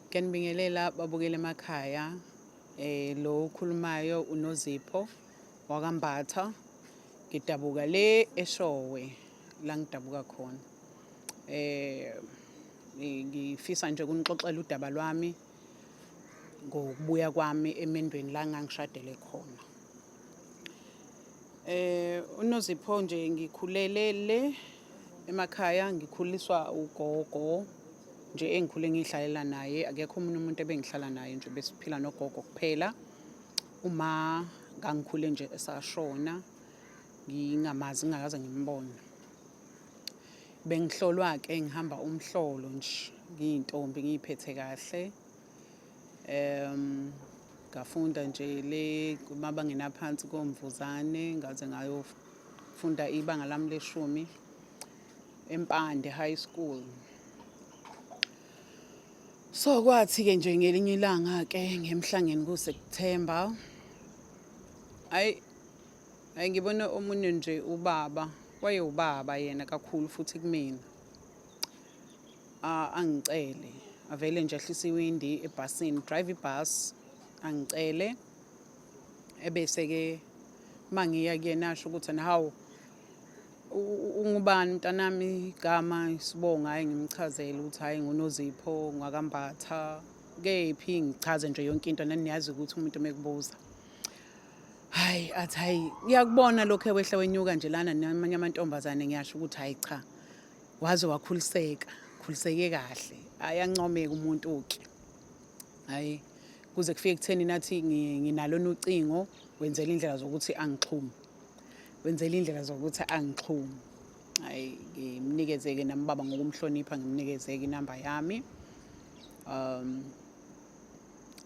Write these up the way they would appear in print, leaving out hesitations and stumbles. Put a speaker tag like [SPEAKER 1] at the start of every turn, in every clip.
[SPEAKER 1] Ngiyanibingelela babukele emakhaya. Lo okhulumayo uNozipho wakaMbatha. Ngidabuka le eShowe la ngidabuka khona. Eh ngifisa nje ukunixoxela udaba lwami ngokubuya kwami emendweni la ngangishadele khona. UNozipho nje ngikhulele le emakhaya ngikhuliswa ugogo nje engikhule ngihlalela naye akekho omunye umuntu ebengihlala naye nje besiphila nogogo kuphela. Uma ngangikhule nje esashona ngingamazi ngingakaze ngimbone. Bengihlolwa-ke ngihamba umhlolo nje ngiyintombi ngiyiphethe kahle. Ngafunda nje le kumabangeni aphansi koMvuzane ngaze ngayofunda ibanga lami leshumi eMpande High School. So kwathi-ke nje ngelinye ilanga-ke ngemhlangeni kuSeptember, hhayi hhayi ngibone omunye nje ubaba, wayewubaba yena kakhulu futhi kumina. Angicele avele nje ahlise iwindi ebhasini, drive ibhasi angicele ebese-ke uma ngiya kuyena asho ukuthi hawu ungubani mntanami igama isibongo hhayi ngimchazele ukuthi hhayi nguNozipho ngwakaMbatha kephi ngichaze nje yonke into nani niyazi ukuthi umuntu uma ekubuza hhayi athi hhayi ngiyakubona lokhu ewehla wenyuka nje lana namanye amantombazane ngiyasho ukuthi hhayi cha waze wakhuliseka khuliseke kahle ayancomeka umuntu-ke hhayi kuze kufike ekutheni nathi nginalo ucingo wenzela indlela zokuthi angixhume wenzela indlela zokuthi angixhume hayi ngimnikeze-ke nami baba ngokumhlonipha ngimnikeze-ke inamba yami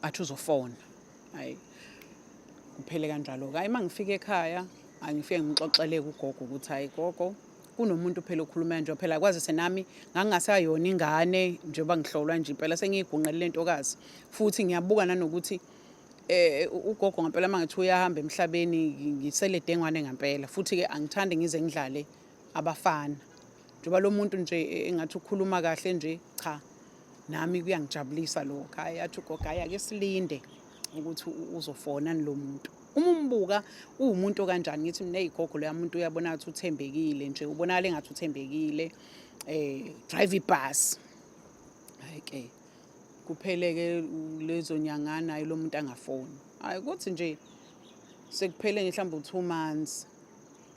[SPEAKER 1] athi uzofona hayi kuphele kanjalo-ke hayi uma ngifika ekhaya angifike ngimxoxele kugogo ukuthi hayi gogo kunomuntu phela okhuluma nje phela kwazise nami ngangingasayona ingane njengoba ngihlolwa nje impela sengiyiguqele le ntokazi futhi ngiyabuka nanokuthi ugogo ngempela mangithi uyahamba emhlabeni ngisele dengwane ngempela futhi ke angithandi ngize ngidlale abafana njengoba lo muntu nje engathi ukhuluma kahle nje cha nami kuyangijabulisa lokho hayi athi ugogo hayi ake silinde ukuthi uzofona lo muntu uma umbuka uwumuntu kanjani ngithi mina eyigogo loya muntu uyabona ukuthi uthembekile nje ubonakala engathi uthembekile drive ibus hayi ke kuphele-ke lezo nyangana hayi lo muntu angafoni hayi kuthi nje sekuphele nje mhlawumbe u-2 months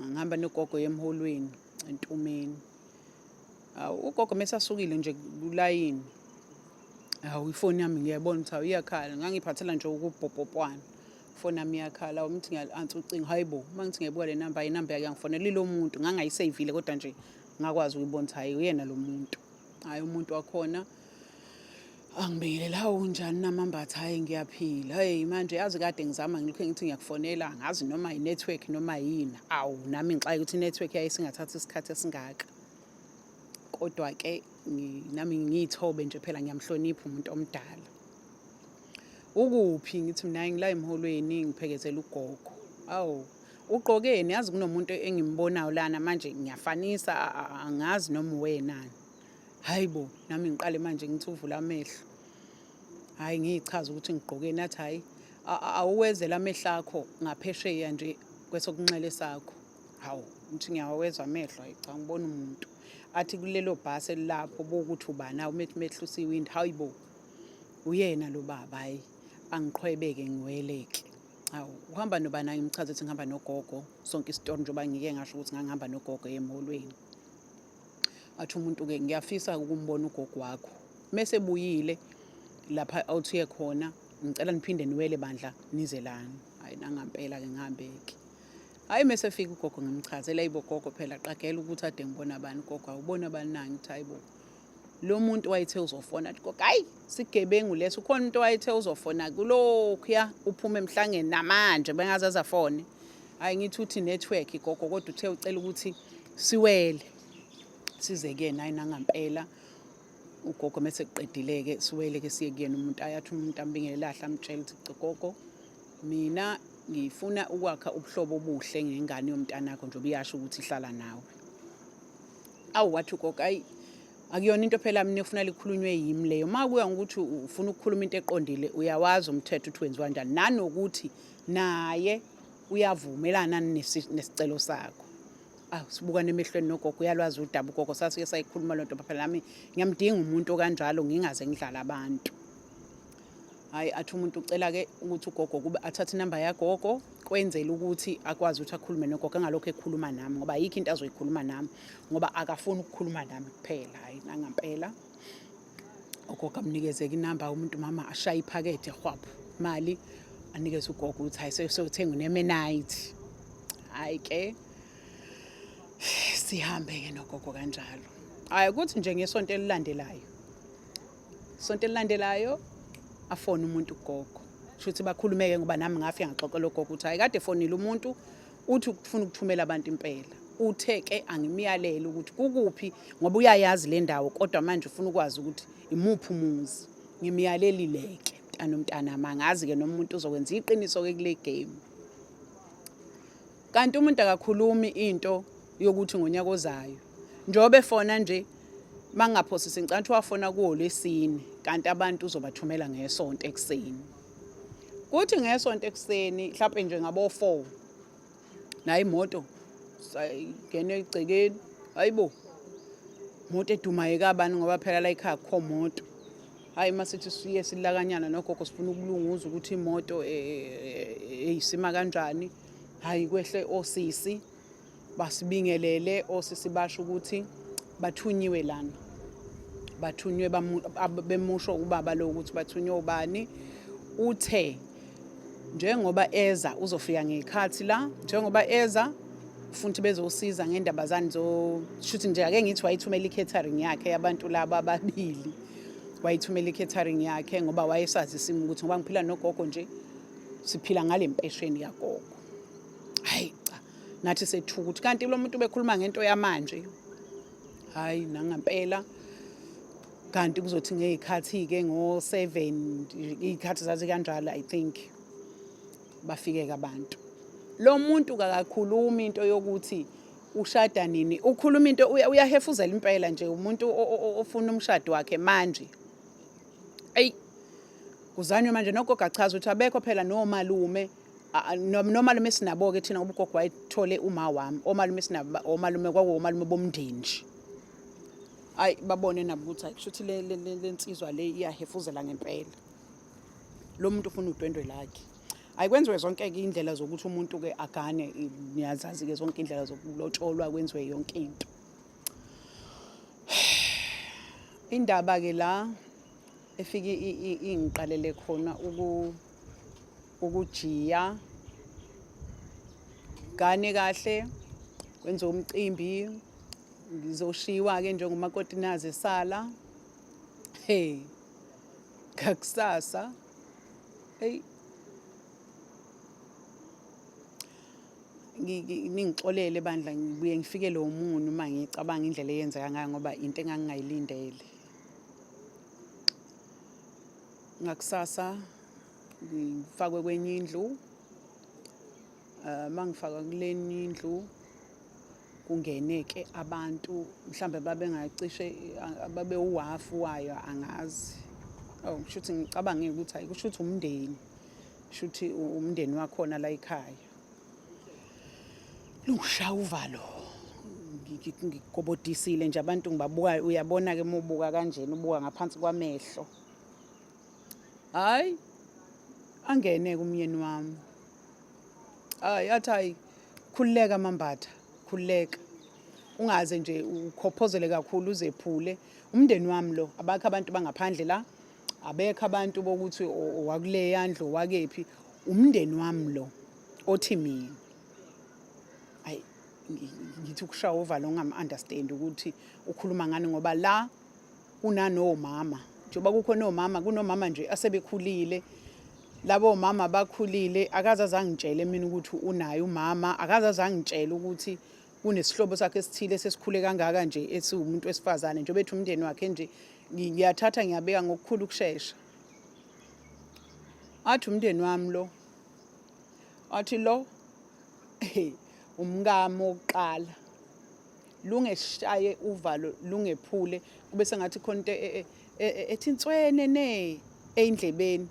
[SPEAKER 1] ngihamba nogogo emholweni entumeni awu ugogo mesasukile nje kulayini awu ifoni yami ngiyayibona ukuthi awu iyakhala ngangiphathela nje ukubhobhopwana ifoni yami iyakhala awu ngithi ngiya-ansa ucingo hayi bo uma ngithi ngiyabuka le namba inamba yakhe yangifonela ilo muntu ngangayiseyivile kodwa nje ngakwazi ukuyibona ukuthi hhayi uyena lo muntu hhayi umuntu wakhona angibingelela hawu unjani namambatha hhayi ngiyaphila heyi manje yazi kade ngizama ngilokhu ngithi ngiyakufonela angazi noma i-network noma yini awu nami ngixake ukuthi i-network yayisingathatha isikhathi esingaka kodwa-ke nami ngiyithobe nje phela ngiyamhlonipha umuntu omdala ukuphi ngithi mina ngila emholweni ngiphekezela ugogo awu ugqokeni yazi kunomuntu engimbonayo lana manje ngiyafanisa angazi noma uwenani hayi bo nami ngiqale manje ngithi uvula amehlo hayi ngiyichaza ukuthi ngigqokeni athi hayi awuwezela amehlo akho ngaphesheya nje kwesokunxele sakho hawu ngithi ngiyawezwa amehlo hayi cha ngibona umuntu athi kulelo bhasi elilapho bokuthi ubani awu methi mehlusa iwindi hayi bo uyena lo baba hayi angiqhwebeke ngiweleke hawu uhamba nobani angimchaze ukuthi ngihamba nogogo sonke isitori njengoba ngike ngasho ukuthi ngangihamba nogogo emholweni athi umuntu-ke ngiyafisa ukumbona ugogo wakho mese buyile lapha awuthiye khona ngicela niphinde niwele bandla nize lana hayi nangampela-ke ngihambeke hayi mese fika ugogo ngimchazela ayibo gogo phela qagela ukuthi ade ngibona bani gogo awubona bani na ngithi hayibo lo muntu wayethe uzofona athi gogo hayi sigebengu leso ukhona umuntu wayethe uzofona kulokhuya uphuma emhlangeni namanje bengaze azafone hayi ngithi uthi network gogo kodwa uthe ucela ukuthi siwele size kuyena hayi nangampela ugogo mese kuqedile-ke siwele-ke siye kuyena umuntu ayathi umuntu ambingelele ahle amtshele ukuthi gogo mina ngifuna ukwakha ubuhlobo obuhle ngengane yomntanakho njengoba iyasho ukuthi ihlala nawe awu wathi ugogo ayi Akuyona into phela mina efuna likhulunywe yimi leyo. Uma kuya ngokuthi ufuna ukukhuluma into eqondile uyawazi umthetho ukuthi wenziwa kanjani nanokuthi naye uyavumelana nesicelo sakho. Awu sibukane emehlweni nogogo uyalwazi udaba ugogo sasuke sayikhuluma loo nto phela nami ngiyamdinga umuntu okanjalo ngingaze ngidlale abantu. Hhayi athi umuntu ucela-ke ukuthi ugogo kube athathe inamba yagogo kwenzela ukuthi akwazi ukuthi akhulume nogogo engalokhu ekhuluma nami ngoba ayikho into azoyikhuluma nami ngoba akafuni ukukhuluma nami kuphela. Hhayi nangampela ugogo amnikeze-ke inamba umuntu mama ashaye iphakethe hwaphu imali anikeze ugogo ukuthi hhayi seyothenga unemenayithi. Hhayi-ke sihambe-ke nogogo kanjalo. Hhayi ukuthi nje ngesonto elilandelayo Sonto elilandelayo afone umuntu ugogo. Shuthi bakhulumeke ngoba nami ngafika ngaxoxela ugogo ukuthi hayi kade efonile umuntu uthi ufuna ukuthumela abantu impela. Uthe ke angimyalele ukuthi kukuphi ngoba uyayazi le ndawo kodwa manje ufuna ukwazi ukuthi imuphi umuzi. Ngimyalelile ke mntana mntanami angazi ke noma umuntu uzokwenza iqiniso ke kule game. Kanti umuntu akakhulumi into yokuthi ngonyaka ozayo. Njengoba efona nje mangingaphosisi ngicabanga ukuthi wafona kuwo lwesine kanti abantu uzobathumela ngesonto ekuseni. Kuthi ngesonto ekuseni mhlawumbe nje ngabo-4 nayo imoto sayingena egcekeni hayibo moto edumayo kabani ngoba phela la ekhaya akukho moto. Hayi uma sithi siye silakanyana nogogo sifuna ukulunguza ukuthi imoto eyisima kanjani. Hayi kwehle osisi basibingelele osisi basho ukuthi bathunyiwe lana. Bathunywe bemusho ubaba lo ukuthi bathunywe ubani. Uthe njengoba eza uzofika ngekhathi la njengoba eza futhi bezosiza ngendaba zani zo shuthi nje ake ngithi wayithumela i-catering yakhe yabantu laba ababili wayithumela i-catering yakhe ngoba wayesazi isimo ukuthi ngoba ngiphila nogogo nje siphila ngale mpesheni kagogo. Hayi cha nathi sethuka ukuthi kanti lo muntu bekhuluma ngento yamanje. Hayi nangampela kanti kuzothi ngey'khathi-ke ngo-7 iy'khathi zazi kanjalo I think bafike-ke abantu. Lo muntu kakakhulumi into yokuthi ushada nini, ukhuluma into uyahefuzela impela nje umuntu ofuna umshado wakhe manje. Eyi kuzanywe manje nogogo achaza ukuthi abekho phela nomalume nomalume esinabo-ke thina ngoba ugogo wayethole uma wami omalume esinabo omalume kwakuwomalume bomndeni nje. Ayi babone nabo ukuthi hayi kusho ukuthi le nsizwa le iyahefuzela ngempela. Lo muntu ufuna udwendwe lakhe. Ayikwenziwe zonke-ke iy'ndlela zokuthi umuntu-ke agane, niyazazi-ke zonke iy'ndlela zokulotsholwa kwenziwe yonke into. Indaba-ke la efike ingiqalele khona ukujiya gane kahle kwenziwe umcimbi ngizoshiwa-ke njengomakoti nazi esala. Hey, ngakusasa eyi ningixolele bandla ngibuye ngifikele umunyu uma ngicabanga indlela eyenzeka ngayo ngoba into engangingayilindele. Ngakusasa ngifakwe kwenye indlu uma ngifakwa kulenye indlu kungene-ke abantu mhlawumbe babengacishe babewuhafu wayo angazi. Oh kusho ukuthi ngicabange ukuthi hhayi kusho ukuthi umndeni, kusho ukuthi umndeni wakhona la ekhaya. Lungishaya uvalo ngigobodisile nje abantu ngibabuka uyabona-ke uma ubuka kanjena ubuka ngaphansi kwamehlo. Hhayi angene-ke umyeni wami. Hayi athi hayi khululeka Mambatha, khululeka. Ungaze nje ukhophozele kakhulu uzephule. Umndeni wami lo, abakho abantu bangaphandle la, abekho abantu bokuthi owakuleya ndlu owakephi. Umndeni wami lo othi mina. Ayi ngithi ukushaya uvalo ngingam-understand ukuthi ukhuluma ngani ngoba la kunanomama njengoba kukhona omama kunomama nje asebekhulile labo mama bakhulile akaze azangitshele mina ukuthi unaye umama akaze azangitshele ukuthi kunesihlobo sakhe esithile sesikhule kangaka nje esiwumuntu wesifazane njengoba ethi umndeni wakhe nje ngiyathatha ngiyabeka ngokukhulu ukushesha athi umndeni wami lo athi lo umkami wokuqala. Lungeshaye uvalo lungephule kube sengathi khona into e, e, e, ethi inswenene eyindlebeni.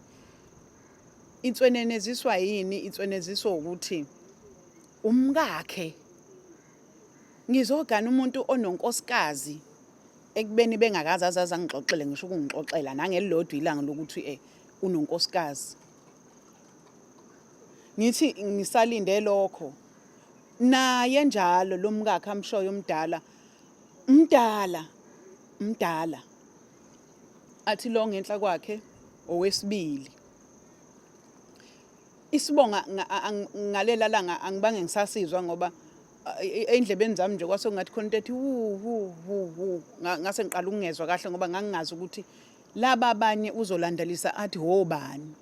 [SPEAKER 1] Insweneneziswa yini? Insweneziswa ukuthi umkakhe ngizogana umuntu ononkosikazi ekubeni bengakaze azaze angixoxele ngisho ukungixoxela nangelilodwa ilanga lokuthi eh unonkosikazi. Ngithi ngisalinde lokho naye njalo lo mkakhe amshoyo omdala mdala mdala athi lo ngenhla kwakhe owesibili isibonga ngalela langa angibange ngisasizwa ngoba ey'ndlebeni zami nje kwase kungathi khona into ethi wu wu wu wu ngase ngiqala ukungezwa kahle ngoba ngangingazi ukuthi laba abanye uzolandelisa athi wobani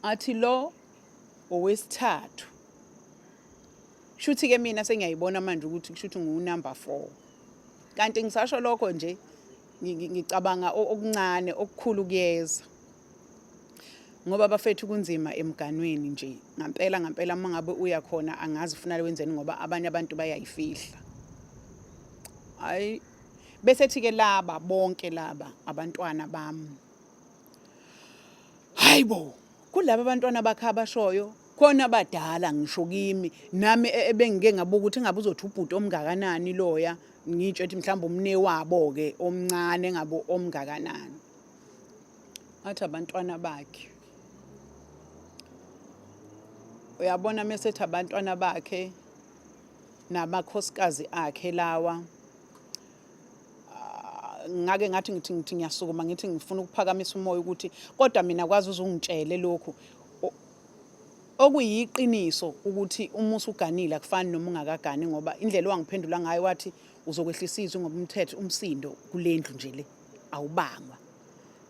[SPEAKER 1] athi lo owesithathu shuthi ke mina sengiyayibona manje ukuthi kushuthi ngu number 4 kanti ngisasho lokho nje ngicabanga okuncane okukhulu kuyeza ngoba bafethu kunzima emganweni nje ngampela ngampela uma ngabe uya khona angazi ufuna wenzeni ngoba abanye abantu bayayifihla hayi bese thi ke laba bonke laba abantwana bami hayibo kulaba abantwana bakhe abashoyo khona abadala ngisho kimi nami e, ebengike ngabuka ukuthi ngabe uzothi ubhuti omngakanani loya ngitsho ukuthi mhlawumbe umne wabo ke omncane ngabe omngakanani athi abantwana bakhe uyabona mesethi abantwana bakhe namakhosikazi akhe lawa ah, ngake ngathi ngithi ngithi ngiyasukuma ngithi ngifuna ukuphakamisa umoya ukuthi kodwa mina kwazi uzungitshele lokhu okuyiqiniso ukuthi uma usuganile akufani noma ungakagani ngoba indlela owangiphendula ngayo wathi uzokwehlisa izwi ngoba umthetho umsindo kulendlu nje le awubangwa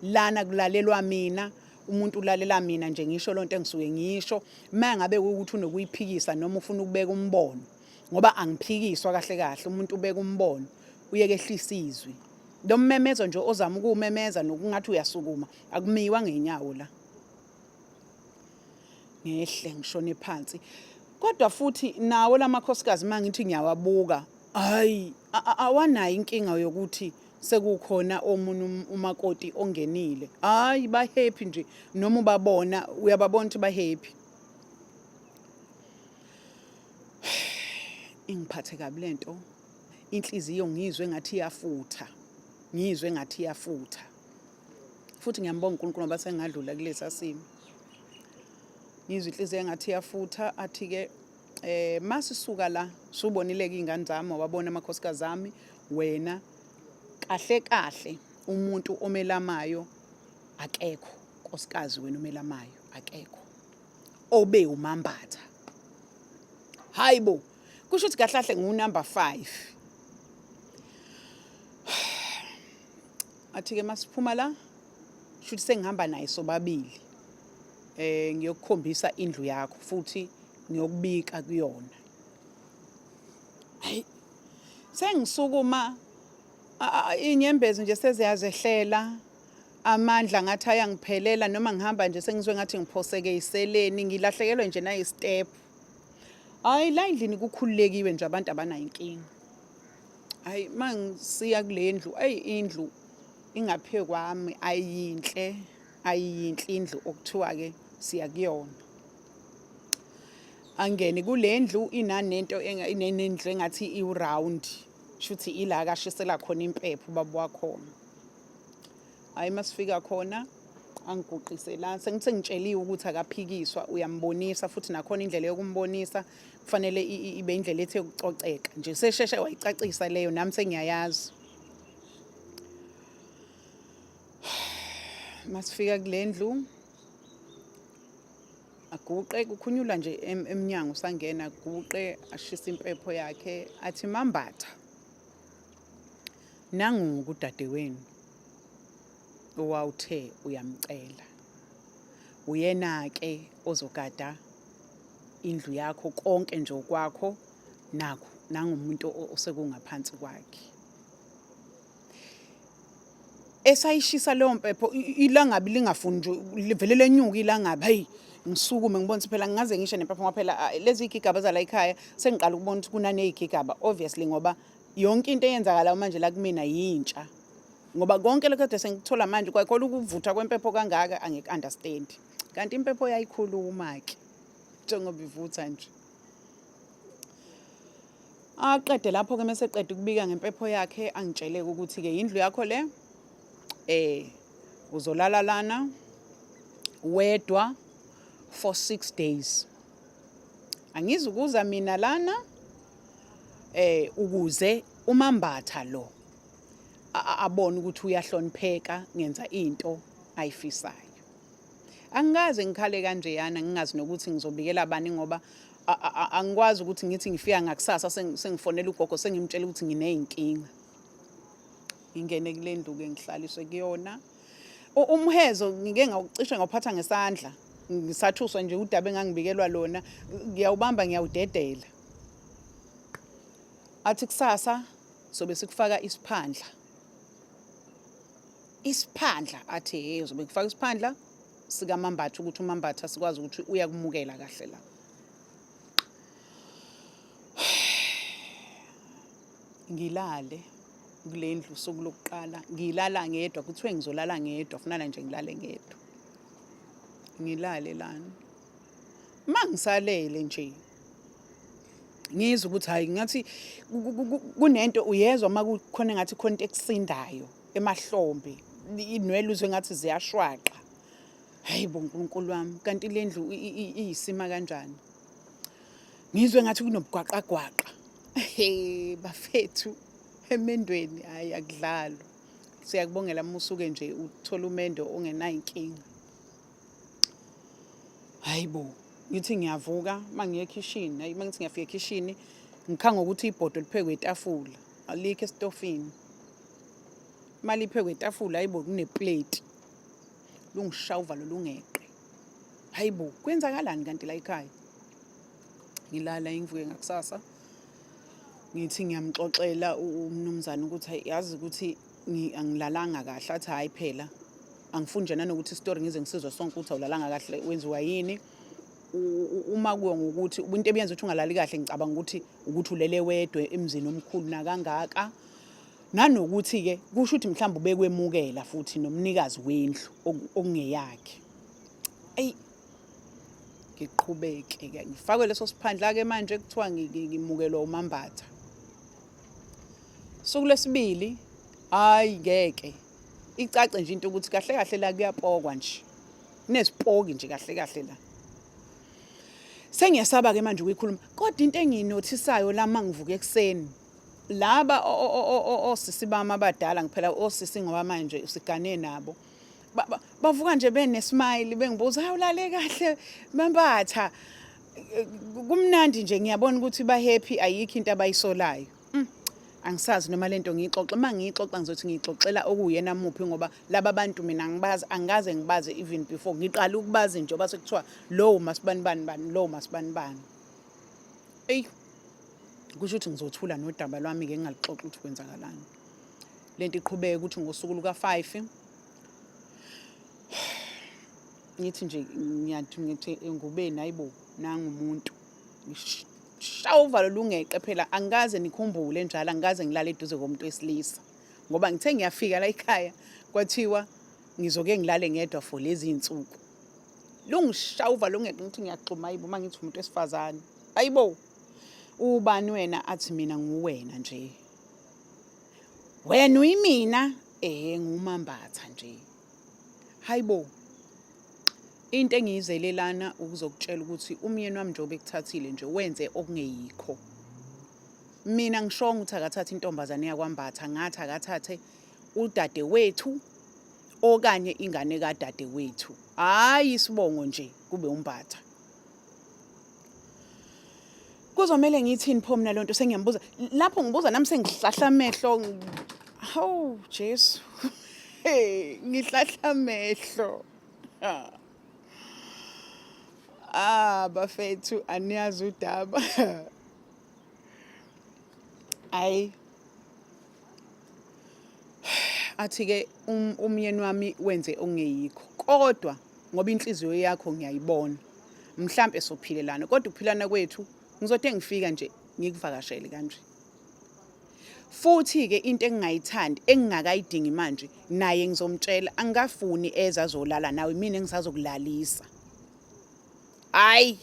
[SPEAKER 1] lana kulalelwa mina umuntu ulalela mina nje ngisho lonto engisuke ngisho uma ngabe ukuthi unokuyiphikisa noma ufuna ukubeka umbono ngoba angiphikiswa kahle kahle umuntu ubeka umbono uyeke ehlisa izwi lo mmemezo nje ozama ukuwumemeza nokungathi uyasukuma akumiwa ngenyawo la ngehle ngishone phansi kodwa futhi nawo lamakhosikazi uma ngithi ngiyawabuka hayi awanayo inkinga yokuthi sekukhona omunye um, umakoti ongenile hayi ba happy nje noma ubabona uyababona ukuthi ba happy ingiphathe kabi lento inhliziyo ngizwe ngathi iyafutha ngizwe ngathi iyafutha futhi ngiyambonga uNkulunkulu ngoba sengadlula kulesa simo ngizwe inhliziyo engathi iyafutha athi ke eh masisuka la subonile ke ingane zami wabona amakhosikazi ami wena kahle kahle umuntu omelamayo akekho nkosikazi wena omelamayo akekho obe umambatha hayibo kusho ukuthi kahle kahle ngu number 5 athi ke masiphuma la shuthi sengihamba naye sobabili eh ngiyokukhombisa indlu yakho futhi ngiyokubika kuyona hayi sengisukuma inyembezi nje seziyazehlela amandla ngathi ayangiphelela noma ngihamba nje sengizwe ngathi ngiphoseke iseleni ngilahlekelwe nje nayistep hayi la endlini kukhululekiwe nje abantu abanayo inkinga hayi mangisiya kule ndlu ayi indlu ingaphe kwami ayinhle ayiyinhle indlu okuthiwa ke siya kuyona angene kule ndlu inanento inenendlu engathi iwround shuthi ila kashisela khona impepho ubaba wakhona hayi masifika khona angiguqise la sengithe ngitsheliwe ukuthi akaphikiswa uyambonisa futhi nakhona indlela yokumbonisa kufanele ibe indlela ethe ukucoceka nje sesheshe wayicacisa leyo nami sengiyayazi masifika kule ndlu aguqe kukhunyulwa nje emnyango sangena aguqe ashise impepho yakhe athi mambatha nangu kudadewenu owawuthe uyamcela uyena-ke ozogada indlu yakho konke nje okwakho nakho nangumuntu osekungaphansi kwakhe esayishisa leyo mpepho ilangabi lingafuni nje livele lenyuka ilangabi hayi Ngisukume ngibone ukuthi phela ngingaze ngisho nempapha ngoba phela lezi zigigaba zala ekhaya sengiqala ukubona ukuthi kunaney'gigaba obviously ngoba yonke into eyenzakalayo manje la kumina yintsha. Ngoba konke lokhu kade sengikuthola manje kwakhona ukuvutha kwempepho kangaka angiku-understand. Kanti impepho yayikhuluma-ke njengoba ivutha nje. Aqede lapho-ke mese eqeda ukubika ngempepho yakhe angitshele-ke ukuthi-ke yindlu yakho le eh uzolala lana wedwa for 6 days. Angizukuza mina lana eh ukuze umambatha lo abone ukuthi uyahlonipheka ngenza into ayifisayo. Angikaze ngikhale kanjeyana ngingazi nokuthi ngizobikela bani ngoba angikwazi ukuthi ngithi ngifika ngakusasa sengifonela ugogo sengimtshela ukuthi nginey'nkinga. Ngingene kule ndlu-ke ngihlaliswe kuyona. Umhezo ngike ngawucishe ngawuphatha ngesandla ngisathuswa nje udaba engangibikelwa lona ngiyawubamba ngiyawudedela. Athi kusasa sobe sikufaka isiphandla. Isiphandla athi hey uzobe kufaka isiphandla sikaMambatha ukuthi uMambatha sikwazi ukuthi uyakumukela kahle la. Ngilale kule ndlu usuku lokuqala ngilala ngedwa kuthiwe ngizolala ngedwa funana nje ngilale ngedwa. Ngilale lana. Mangisalele nje ngizwe ukuthi hayi ngathi kunento uyezwa uma kukhona engathi khona into ekusindayo emahlombe inwele uzwe ngathi ziyashwaqa. Hayi bo Nkulunkulu wami kanti le ndlu iyisima kanjani? Ngizwe ngathi kunobugwaqagwaqa. He bafethu emendweni hayi akudlalwa. Siyakubongela uma usuke nje uthola umendo ongenayo inkinga. Hayi bo ngithi ngiyavuka uma ngiye ekhishini hayi uma ngithi ngiyafika ekhishini ngikhanga ukuthi ibhodo liphekwe itafula alikho esitofini. Uma liphekwe itafula hayi bo kuneplate lungishaya uvalo lungeqe. Hayi bo kwenzakalani kanti la ekhaya? Ngilala ngivuke ngakusasa ngithi ngiyamxoxela umnumzane ukuthi hayi yazi ukuthi angilalanga kahle athi hhayi phela angifuni nje nanokuthi isitori ngize ngisizwe sonke ukuthi awulalanga kahle wenziwa yini uma kuyo ngokuthi into ebiyenza ukuthi ungalali kahle ngicabanga ukuthi ukuthi ulele wedwa emzini omkhulu nakangaka nanokuthi-ke kusho ukuthi mhlawumbe ubekwemukela futhi nomnikazi wendlu okungeyakhe eyi ngiqhubeke-ke ngifakwe leso siphandla-ke manje kuthiwa ngimukelwa umambatha Suku lwesibili hayi ngeke icace nje into ukuthi kahle kahle la kuyapokwa nje kunezipoki nje kahle kahle la sengiyasaba ke manje ukuyikhuluma kodwa into engiyinothisayo la mangivuka ekuseni laba osisi bami abadala ngiphela osisi ngoba manje usigane nabo bavuka nje benesmile bengibuza hawu ulale kahle mambatha kumnandi nje ngiyabona ukuthi ba happy ayikho into abayisolayo mm. Angisazi noma lento ngiyixoxe uma ngiyixoxa ngizothi ngiyixoxela okuwuyena muphi ngoba laba bantu mina ngibazi angikaze ngibazi even before ngiqala ukubazi njengoba sekuthiwa lowo masibani bani bani lowo masibani bani eyi kusho ukuthi ngizothula nodaba lwami-ke ngingaluxoxi ukuthi kwenzakalani lento iqhubeke ukuthi ngosuku luka-5 ngithi nje ngiyathi ngithi engubeni hayibo nangu umuntu shaya uvalo lungeqe phela angikaze nikhumbule njalo angikaze ngilale eduze komuntu wesilisa ngoba ngithe ngiyafika la ekhaya kwathiwa ngizoke ngilale ngedwa for lezi zinsuku lungishaya uvalo lungeqe ngithi ngiyaxhuma ayibo uma ngithi umuntu wesifazane ayibo ubani wena athi mina nguwena nje wena uyimina eh ngumambatha nje Hayibo. Into engiyizele lana ukuzokutshela ukuthi umyeni wami njengoba ekuthathile nje wenze okungeyikho. Mina ngishongo ukuthi akathathe intombazane yakwaMbatha ngathi akathathe udadewethu okanye ingane kadadewethu. Hhayi isibongo nje kube uMbatha. Kuzomele ngithini pho mina lonto sengiyambuza lapho ngibuza nami sengihlahla amehlo hawu Jesu hey ngihlahla amehlo ah bafethu aniyazi udaba ayi athi-ke um, umyeni wami wenze okungeyikho kodwa ngoba inhliziyo yakho ngiyayibona. Mhlampe sophilelana kodwa ukuphilana kwethu ngizothe ngifika nje ngikuvakashele kanje. Futhi-ke into engingayithandi engingakayidingi manje naye ngizomtshela angikafuni eze azolala nawe mina engisazokulalisa. Hayi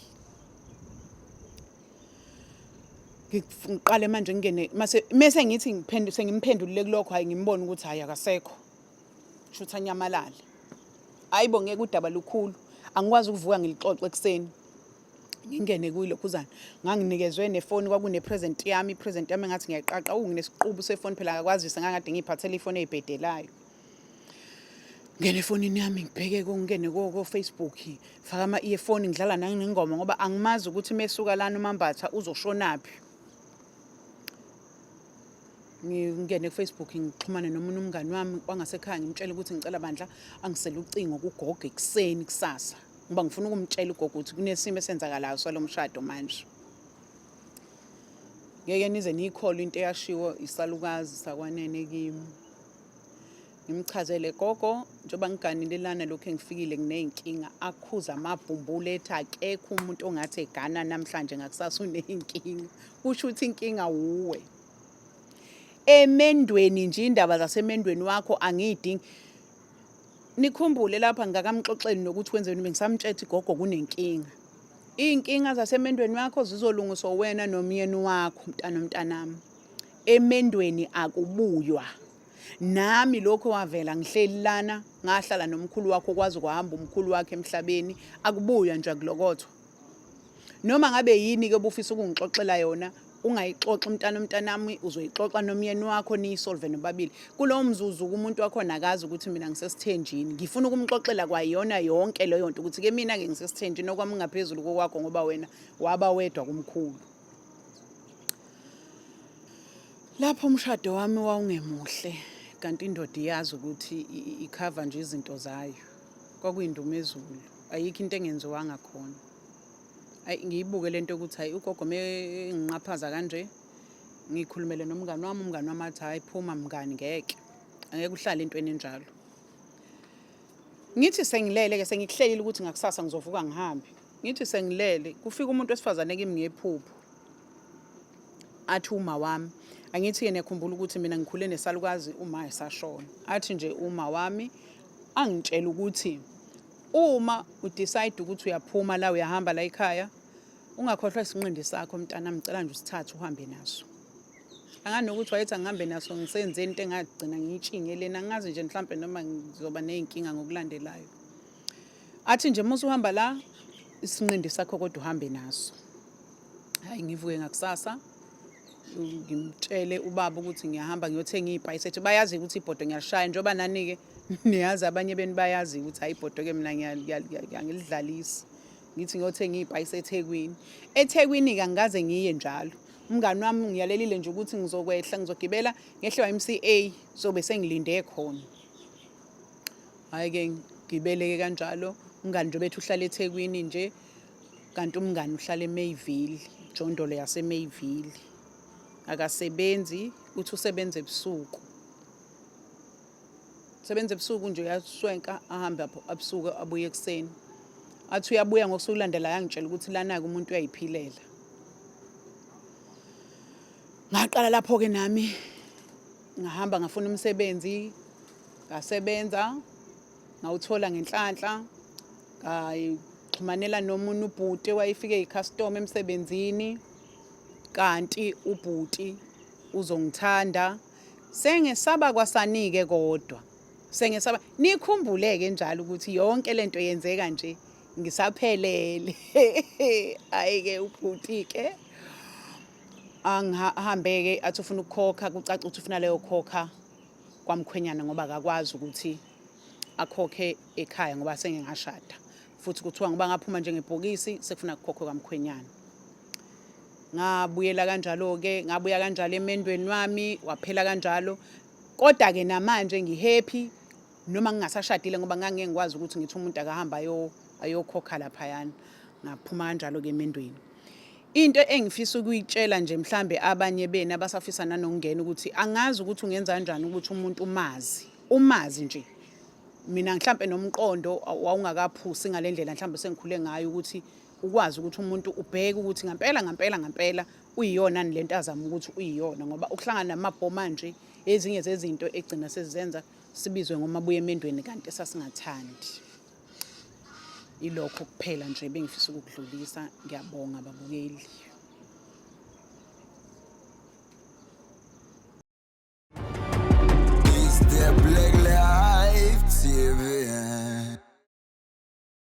[SPEAKER 1] ngiqale manje ngingene mase mese ngithi ngiphendu sengimphendulile kulokho hayi ngimbone ukuthi hayi akasekho shuthi anyamalale hayi bo ngeke udaba lukhulu angikwazi ukuvuka ngilixoxe ekuseni ngingene kuyilokhuzana nganginikezwe nefoni kwakune-present yami i-present yami engathi ngiyayiqaqa u nginesiqubu sefoni phela akakwazise ngangade ngiyiphathele ifoni eyibhedelayo ngene efonini yami ngibheke ngene ko-Facebook faka ama-earphone ngidlala nangengoma ngoba angimazi ukuthi mesuka lana uMambatha uzoshonaphi ngingene ku-Facebook ngixhumane nomunye umngani wami wangasekhaya ngimtshele ukuthi ngicela bandla angisele ucingo kugogo ekuseni kusasa ngoba ngifuna ukumtshela ugogo ukuthi kunesimo esenzakalayo salo mshado manje. Ngeke nize niyikholwe into eyashiwo isalukazi sakwanene kimi. Ngimchazele gogo njengoba ngiganile lana lokhu engifikile nginey'nkinga akhuza amabhumbula ethi akekho umuntu ongathi egana namhlanje ngakusasa uney'nkinga kusho ukuthi inkinga wuwe emendweni nje indaba zasemendweni wakho angiyidingi Nikhumbule lapha ngingakamxoxeli nokuthi wenzeni bengisamtshetha igogo kunenkinga. Iy'nkinga zasemendweni wakho zizolungiswa wena nomyeni wakho mntanomntanami. Emendweni akubuywa. Nami lokho wavela ngihleli lana ngahlala nomkhulu wakho kwaze kwahamba umkhulu wakhe emhlabeni akubuywa nje akulokothwa. Noma ngabe yini ke obufisa ukungixoxela yona ungayixoxi mntana mntanami uzoyixoxa nomyeni wakho niyisolve nobabili. Kulowo mzuzu umuntu wakhona akazi ukuthi mina ngisesithenjini. Ngifuna ukumxoxela kwayona yonke leyo nto ukuthi ke mina ke ngisesithenjini okwami ngaphezulu kokwakho ngoba wena waba wedwa kumkhulu. Lapho umshado wami wawungemuhle kanti indoda iyazi ukuthi ikhava nje izinto zayo. Kwakuyindumezulu. Ayikho into engenziwanga khona. Ayi ngiyibuke lento yokuthi hayi ugogo menginqaphaza kanje ngikhulumele nomngani wami umngani wami athi hayi phuma mngani ngeke angeke uhlale entweni enjalo. Ngithi sengilele ke sengikuhlelile ukuthi ngakusasa ngizovuka ngihambe. Ngithi sengilele kufika umuntu wesifazane kimi ngephupho. Athi uma wami angithi yena ekhumbula ukuthi mina ngikhule nesalukazi uma esashona. Athi nje uma wami angitshela ukuthi Uma u-decide ukuthi uyaphuma la uyahamba la ekhaya, ungakhohlwa isinqindi sakho mntanami, ngicela nje usithathe uhambe naso. Angani nokuthi wayethi angihambe naso ngisenzeni into engagcina ngiyitshinge lena, angazi nje mhlampe noma ngizoba ney'nkinga ngokulandelayo. Athi nje uma usuhamba la, isinqindi sakho kodwa uhambe naso. Hhayi ngivuke ngakusasa ngimtshele ubaba ukuthi ngiyahamba ngiyothenga iy'payisi ethi bayazi ukuthi ibhodo ngiyalishaya njengoba nani-ke niyazi abanye benu bayazi ukuthi hayi ibhodo-ke mina ngiyalidlalisa ngithi ngiyothenga iy'payisi eThekwini. EThekwini-ke angikaze ngiye njalo. Umngani wami ngiyalelile nje ukuthi ngizokwehla ngizogibela ngehle YMCA sobe sengilinde khona. Hhayi-ke ngigibele-ke kanjalo umngani nje bethu uhlala eThekwini nje kanti umngani uhlala eMayville, ijondolo yaseMayville. Akasebenzi uthi usebenza ebusuku. Sebenza ebusuku nje uyaswenka ahambe abusuku abuye ekuseni. Athi uyabuya ngokusuku olulandelayo angitshela ukuthi lana-ke umuntu uyayiphilela. Ngaqala lapho-ke nami ngahamba ngafuna umsebenzi ngasebenza ngawuthola ngenhlanhla ngayixhumanela nomunye ubhuti wayefike yikhastoma emsebenzini kanti ubhuti uzongithanda Sengesaba kwasani-ke kodwa. Sengesaba. Nikhumbule-ke njalo ukuthi yonke lento yenzeka nje ngisaphelele. Hhayi-ke ubhuti-ke angihambe-ke athi ufuna ukukhokha kucaca ukuthi ufuna leyo khokha kwamkhwenyana ngoba akakwazi ukuthi akhokhe ekhaya ngoba sengingashada futhi kuthiwa ngoba ngaphuma njengebhokisi sekufuna kukhokhwe kwamkhwenyana. Ngabuyela kanjalo-ke, ngabuya kanjalo emendweni wami, waphela kanjalo. Kodwa-ke namanje ngi-happy noma ngingasashadile ngoba ngangeke ngikwazi ukuthi ngithi umuntu akahambe ayokhokha laphayana. Ngaphuma kanjalo-ke emendweni. Into engifisa ukuyitshela nje mhlambe abanye benu abasafisa nanokungena ukuthi angazi ukuthi ungenza kanjani ukuthi umuntu umazi, umazi nje. Mina mhlampe nomqondo wawungakaphusi ngale ndlela mhlambe sengikhule ngayo ukuthi Ukwazi ukuthi umuntu ubheke ukuthi ngampela ngampela ngampela uyiyona le nto azama ukuthi uyiyona, ngoba ukuhlangana namabho manje ezinye zezinto egcina sezizenza sibizwe ngomabuya emendweni kanti sasingathandi. Ilokho kuphela nje bengifisa ukukudlulisa. Ngiyabonga babukeli.